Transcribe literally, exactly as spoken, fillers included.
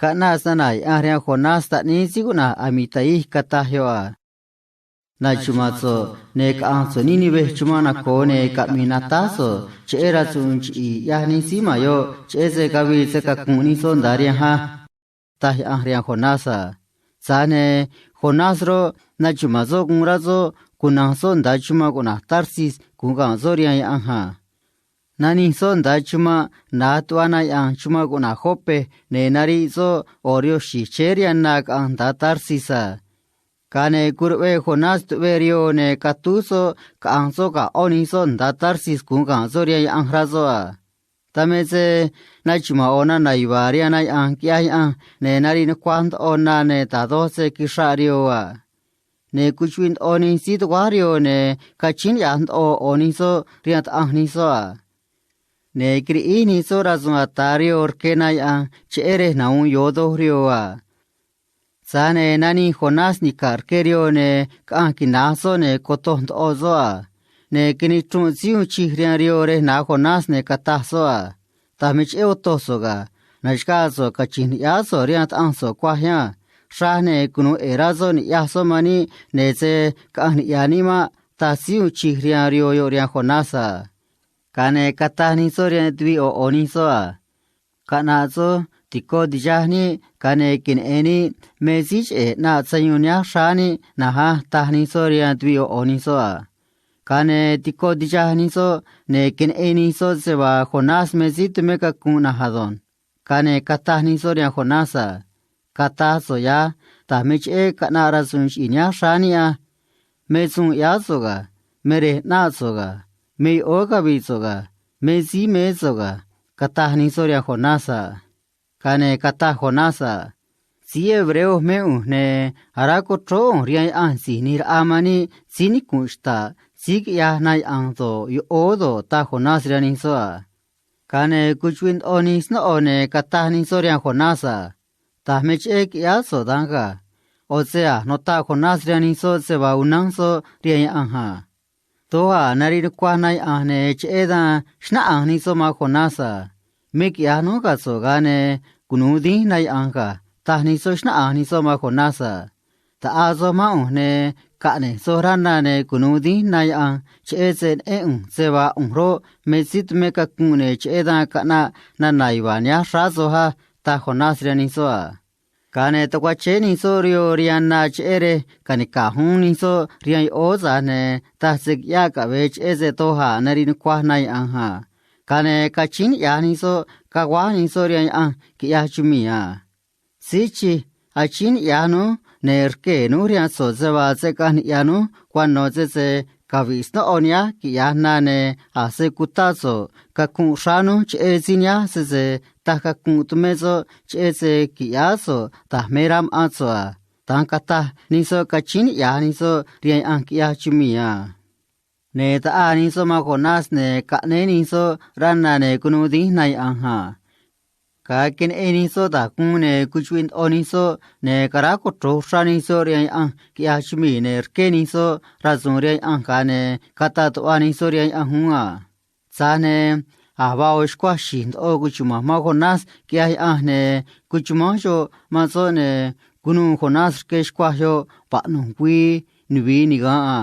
Caꞌnaꞌ snana̱ Yaꞌanj rihaan Jonás taꞌníí síí cuꞌna̱j Amitaí, cataj yoꞌ a: Na̱xuma̱a̱n so̱ꞌ, ne̱ caꞌa̱nj so̱ꞌ Nínive chumanꞌ naco̱o, ne̱ caꞌmi̱i̱ natáj so̱ꞌ cheꞌé rasu̱u̱n chiꞌi̱i̱ ꞌyaj nij síí ma̱n yoꞌ, cheꞌé se cavi̱i̱ se cacu̱nꞌ nij soꞌ nda̱a rihanj á, taj Yaꞌanj rihaan Jonás a. Tza̱j ne̱ Jonás roꞌ, naxuma̱a̱n soꞌ guun rá soꞌ cuna̱nj soꞌ nda̱a chumanꞌ cuꞌna̱j Tarsis gu̱un ga̱nꞌ soꞌ rihaan Yaꞌanj a. Nanij soꞌ nda̱a chumanꞌ na̱j tuꞌva na yaꞌa̱nj chumanꞌ cuꞌna̱j Jope, ne̱ nariꞌ soꞌ ꞌo̱ rihoo xi̱j chéé rihaan na caꞌa̱nj nda̱a Tarsis a. Ga̱a ne̱ curuꞌvee Jonás tuꞌvee rihoo, ne̱ catúj soꞌ caꞌa̱nj soꞌ ga̱ ꞌó nij soꞌ nda̱a Tarsis gu̱un ga̱nꞌ soꞌ rihaan Yaꞌanj, rá soꞌ a. Dan me se naxuma̱a̱n ꞌo̱ nana̱ yuva̱a̱ rihaan na yaꞌa̱nj, quiꞌyaj Yaꞌanj, ne̱ nariꞌ nucuaj ndoꞌo na, ne̱ da̱j doj se quixraꞌ rihoo a. Ne̱ cuchuꞌviꞌ ndoꞌo nij síí tuguáj rihoo, ne̱ cachíín niꞌya̱j ndoꞌo ꞌo̱ nij soꞌ rihaan taꞌanj nij soꞌ a. Ne̱ quiriꞌíj nij soꞌ rasu̱u̱n ata̱ rihoo rque na yaꞌa̱nj cheꞌé rej nahu̱un yo̱o doj rihoo a. Tza̱j ne̱ nanij Jonás nica̱ rque rihoo, ne̱ caꞌanj quina̱j soꞌ, ne̱ cotoj ndoꞌo soꞌ a. Ne̱ quinichrunꞌ síí uun chij rihaan rihoo rej na̱j Jonás, ne̱ cataj soꞌ a: ―Da̱j me cheꞌé otoj so̱ꞌ ga̱. Na̱xagaꞌ so̱ꞌ cachi̱nj ni̱ꞌyáá so̱ꞌ rihaan taꞌanj so̱ꞌ cuaj yánj. Xraj, ne̱ cunu̱u ꞌe̱e̱ rá soꞌ ni̱ꞌyaj soꞌ man níꞌ, ne̱ se̱ caꞌanj niꞌya̱ níꞌ maꞌ ―taj síí uun chij rihaan rihoo yoꞌ rihaan Jonás a. Ga̱a ne̱ cataj nij soꞌ rihaan tuviꞌ ꞌo̱ ꞌo̱ nij soꞌ a: ―Caꞌna̱ꞌ soj ti̱coj ti̱xaj níꞌ, ga̱a ne̱ queneꞌe̱n níꞌ me síí cheꞌe̱ ꞌnaꞌ sayuun nihánj xráá níꞌ na̱nj á ―taj nij soꞌ rihaan tuviꞌ ꞌo̱ ꞌo̱ nij soꞌ a. Ga̱a ne̱ tico ti̱xaj nij soꞌ, ne̱ queneꞌen nij soꞌ se vaa Jonás me síí tumé cacunꞌ na̱nj ado̱nj. Ga̱a ne̱ cataj nij soꞌ rihaan Jonás a: ―Cata̱j so̱ꞌ ya̱j da̱j me cheꞌé caꞌnaꞌ rasu̱u̱n chiꞌi̱i̱ nihánj xráá níꞌ á. Me suun ꞌyáá so̱ꞌ ga̱. Me rej ꞌnáꞌ so̱ꞌ ga̱. Me yoꞌóó cavi̱i̱ so̱ꞌ ga̱. Me síí meé so̱ꞌ ga̱ ―cataj nij soꞌ rihaan Jonás a. Ga̱a ne̱ cataj Jonás a: ―Síí hebreo mé ꞌu̱nj, ne̱ arácuchróó ꞌu̱nj rihaan Yaꞌanj Si̱j ꞌNi̱j Raꞌa man níꞌ síí nicu̱nꞌ xta̱ꞌ síí quiꞌyaj na yaꞌa̱nj do̱ꞌ, yoꞌóó do̱ꞌ ―taj Jonás rihaan nij soꞌ a. Ga̱a ne̱ cuchuꞌviꞌ ndoꞌo nij snóꞌo, ne̱ cataj nij soꞌ rihaan Jonás a: ―Da̱j me cheꞌé quiꞌyáá so̱ꞌ da̱nj ga̱. ꞌO̱ se a̱j nutaꞌ Jonás rihaan nij soꞌ se vaa unánj soꞌ rihaan Yaꞌanj a. Doj a̱ nariꞌ nucuaj na yaꞌa̱nj, ne̱ cheꞌé dan xnáꞌanj nij soꞌ man Jonás a: ―Me quiꞌya̱j núj ga̱ so̱ꞌ, ga̱a ne̱ cunu̱u dínj na yaꞌa̱nj ga̱ ―taj nij soꞌ, xnáꞌanj nij soꞌ man Jonás a. ―Ta̱ꞌaa soj mán ꞌu̱nj, ne̱ caꞌne̱j soj rá na, ne̱ cunu̱u dínj na yaꞌa̱nj, cheꞌé se neꞌén ꞌu̱nj se vaa ꞌu̱nj roꞌ, me síí tumé cacunꞌ, ne̱ cheꞌé dan caꞌnaꞌ nana̱ yuva̱a̱ nihánj xráá soj á ―taj Jonás rihaan nij soꞌ a. Ga̱a ne̱ tucuachéé nij soꞌ rihoo rihaan na cheꞌé rej ca̱nica̱j uún nij soꞌ rihaan yoꞌóó, tza̱j ne̱ taj se quiꞌyáꞌ caꞌve̱e cheꞌé se doj a̱ nariꞌ nucuaj na yaꞌa̱nj a. Ga̱a ne̱ cachíín niꞌya̱j nij soꞌ caguáj nij soꞌ rihaan Yaꞌanj quiꞌyaj chumii̱ a. Síí chij, achíín niꞌya̱j núj, ne̱ rquee̱ núj rihaan so̱ꞌ se vaa se̱ caꞌanj niꞌya̱ núj cuano̱ sese cavi̱ꞌ snóꞌo nihánj quiꞌya̱j na, ne̱ a̱j se cutáꞌ so̱ꞌ cacunꞌ xráá núj cheꞌé síí nihánj sese taj cacunꞌ tumé soꞌ cheꞌé se qui̱ꞌyáá so̱ꞌ da̱j me rá ma̱ꞌán so̱ꞌ a. Da̱nj cataj nij soꞌ cachíín niꞌya̱j nij soꞌ rihaan Yaꞌanj quiꞌyaj chumii̱ a. Ne̱ taꞌaa nij soꞌ man Jonás, ne̱ caꞌnéé nij soꞌ rá na, ne̱ cunuu dínj na yaꞌa̱nj a. Ga̱a queneꞌen nij soꞌ da̱j guun, ne̱ cuchuꞌviꞌ ndoꞌo nij soꞌ, ne̱ caráj cochro̱j uxrá nij soꞌ rihaan Yaꞌanj quiꞌyaj chumii̱, ne̱ rqué nij soꞌ rasu̱u̱n rihaan Yaꞌanj, ga̱a ne̱ cataꞌ tuꞌva nij soꞌ rihaan Yaꞌanj uún a. Tza̱j ne̱ a̱j vaa ꞌo̱ xcuaj xi̱j ndoꞌo cuchuma̱nj man Jonás quiꞌyaj Yaꞌanj, ne̱ cuchumánj xoꞌ man soꞌ, ne̱ cunuu Jonás rque xcuaj yoꞌ vaꞌnu̱j güii nuvi̱i niga̱nꞌ a.